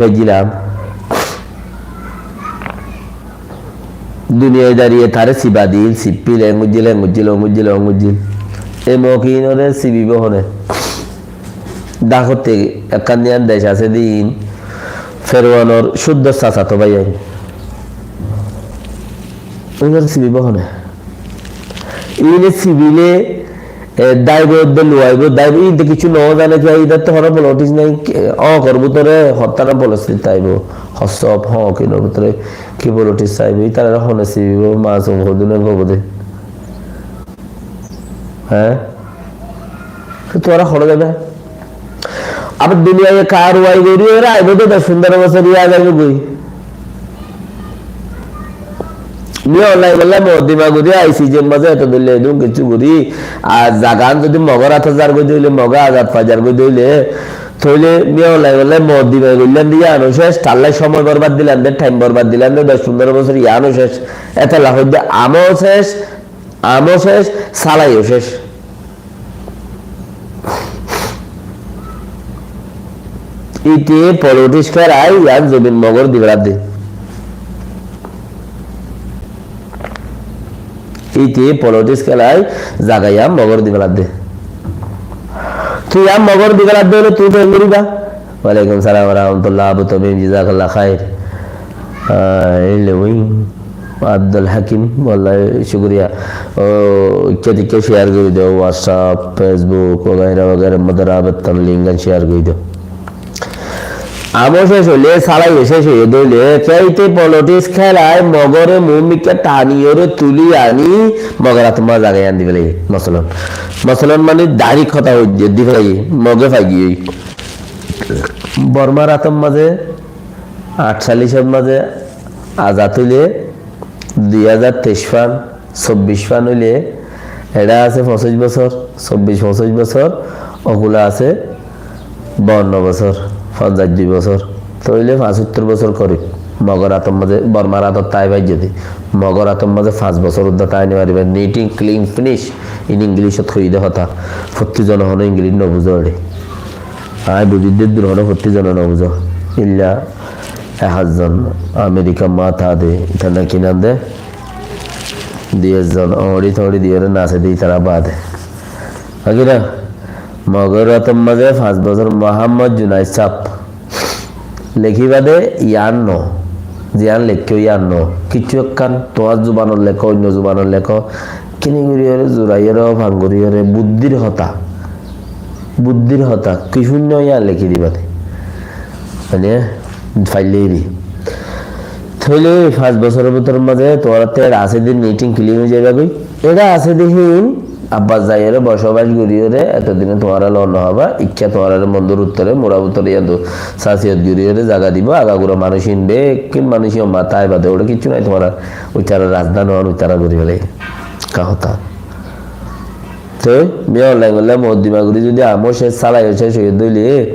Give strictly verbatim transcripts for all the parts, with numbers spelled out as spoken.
faijjílam. Duniyai dariye tare siba dil, sippil, engujjil, engujjil, engujjil, engujjil. E mokinore sibibo hone. Dakotte ekkan diyan dec asé din, Ferwanor cúddo sasato bái ain. Inore sibibo hone. Ine sibile, e, daibo, edde luwaibo, daibo, ide kissú no zane ki, idattú hono politics nai, e, o kor bútore hottara politics aibo, hossop, ho, kinor bútore ki politics aibo, itarare hone sibibo, masum hodune gobode. Há? Tuáñra horo zaiba. Abar duniyai karuwai gori ore aibo de doc fundoro bosor iya zaibo goi. Miya Olai bolla moddima gori aisi je maze eto dille edun kissú gori. Ar zagan zodi Mogor ate zar goi dile, Moge azad fai zar goi dile, toile Miya Olai bolla moddima gorillan de iyano cec, tallai somoy borbad dilan de, time borbad dilan de, doc fundoro bosor iyano cec. Etella hoidde amo cec, amo cec, salayo cec. Ite politics khelai iyan zobin Mogor di feladde. Ite politics khelai zaga iyan Mogor di feladde. Tui iyan Mogor di feladde óile tui ki goriba? Walaikum salam wa rahmatullah, Abu Tamim, jazakallah khair. Ah, ei le ui, Abdul Hakim, wallahi shukriya. O, ikka tikka share gori do, WhatsApp, Facebook, wagaira wagaira, modar abattan link an share gori do. Amo cec óile, salai cec óile, dóile, keite politics khelai, Mogore mumikka tani ore tuli ani, Mogor ator maze zaga iyan di felai, masalan. Masalan mane direct hotá hoiye, di felai, Moge fai giyoi. Bormar ator maze atcallic or maze azad óile dui házar teic fan, sobbic fan óile, eçe asé foñsic bosór, sobbic foñsic bosór, ókula asé bawanno bosór, fonzaic dui bosór. Tóile fañsottor bosór korib Mogor ator maze, Bormar ator tái faijje de. Mogor ator maze fañs bosór udda tái no fariba. Neat and clean finish. In English ot hoiyé de hotá. Fottí zone hono English no buzó eçe. Añí buzí de dur hono fottí zone no buzó. Illa ek zon America ma tade, itara ki nam de? Dui ek zon oñçi toñçi diyóre nase de itara bade. Agera Mogor ator maze fañs bosór Muhammad Junaid sab. Lekiba de yián no, ziyán lekkó yián no. Kissú ekkán tuáñr zubanot lekó, oinno zubanot lekó. Kini gori ore, zurai ore, fang gori ore, buddír hotá. Buddír hotá. Ki cúnno yián leki diba de. Mane, faille bi. Tóile fañs bosóror bútor maze tuáñrattú eçe asé de neat and clean ói zaiba goi. Eçe asé de hín, abbar zaiyóre bosobac goríyore, etodine tuáñra lon no hába, ikká tuáñrare mondur uttóre, mura bútore yían dó sasiyot goríyore zaga dibo, agagura manúic hín bekkín manúic yó matá aibá de, óre kiccú nái tuáñrar, uitará razdá no, uitará gorí félaiye. Ka hotá. Te, miya online golle moddima gorí zodi amo cec, salayo cec óiye dóile,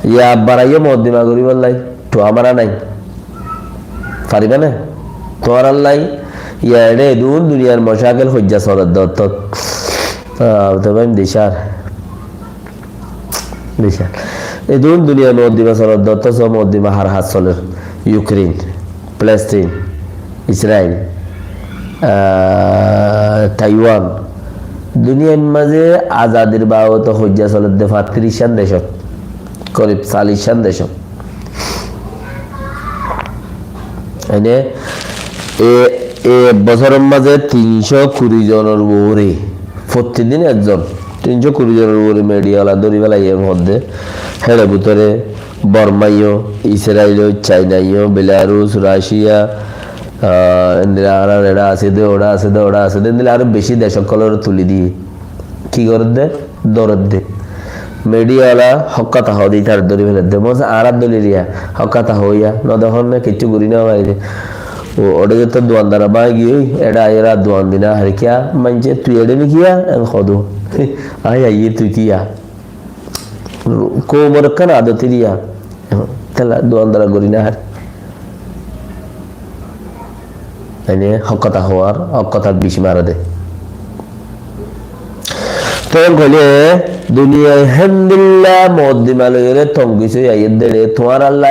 ya baraiyó moddima goríbolla. Tuáñra nai. Faribá né? Tuáñrallai, ya eçé edún duniyar mocákel hoijja soler de ottót. Ah, te bái, dicár. Dicár. Edún duniyar moddima soler de ottót, so moddima har har soler. Ukraine, Palestine, Israel, ah, Taiwan. Duniyar maze azadir babote hoijja soler de fañtiric cán decót. Korib callic cán decót. Ene, e, e ek bosóror maze tin cót kuri zonor uore, fottidin ekzon, tin cót kuri zonor uore media ola dóri félaiye hoódde. Héçe bútore Bormaiyó, Israiló, Cainaiyó, Belarus, Racia, ah, endilla añárar eçe asé de, oçe asé de, oçe asé de, endilla aró beci dec ókkolore tuli diye. Ki goredde? Dóredde. Media ola hók hotá hoóde ítare dóri féledde. Mone hoó añárar dóli riya, hók hotá hoóiya, no dekón né, kiccú gorí no fari de. Ó, óde zeto duandara báñgi giyói, eçé aiyóre duan di no fare kiyá, maincé tui eçé né kiyá, en hoóde. Añí aiyí tui kiyá. Koumor ekkán adot riya. Tela duandara gorí no fare. Ene hók hotá hoóar, hók hotá bic mare de. Tói hoilé duniyai héndilla mukoddima loiyóre tongi sói aiyér dé, tuáñrallá